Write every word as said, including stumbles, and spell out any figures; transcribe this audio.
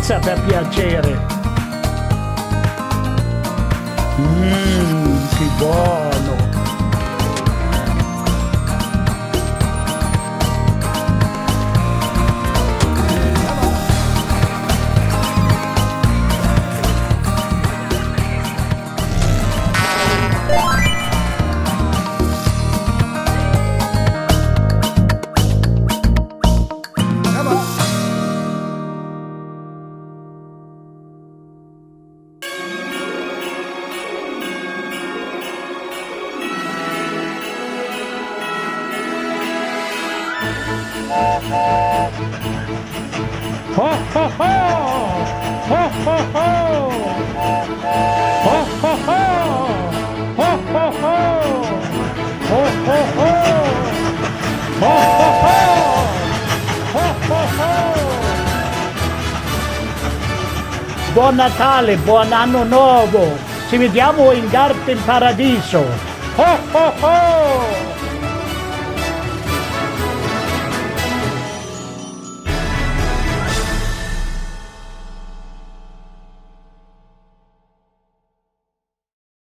Pizza, per piacere. Mmm, che buono. Ho, ho, ho! Ho, ho, ho! Ho, ho, ho! Ho, ho, ho! Ho, ho, ho! Ho, ho, ho! Ho, ho, ho! Buon Natale, buon anno nuovo! Ci vediamo in Garten Paradiso! Ho, ho, ho!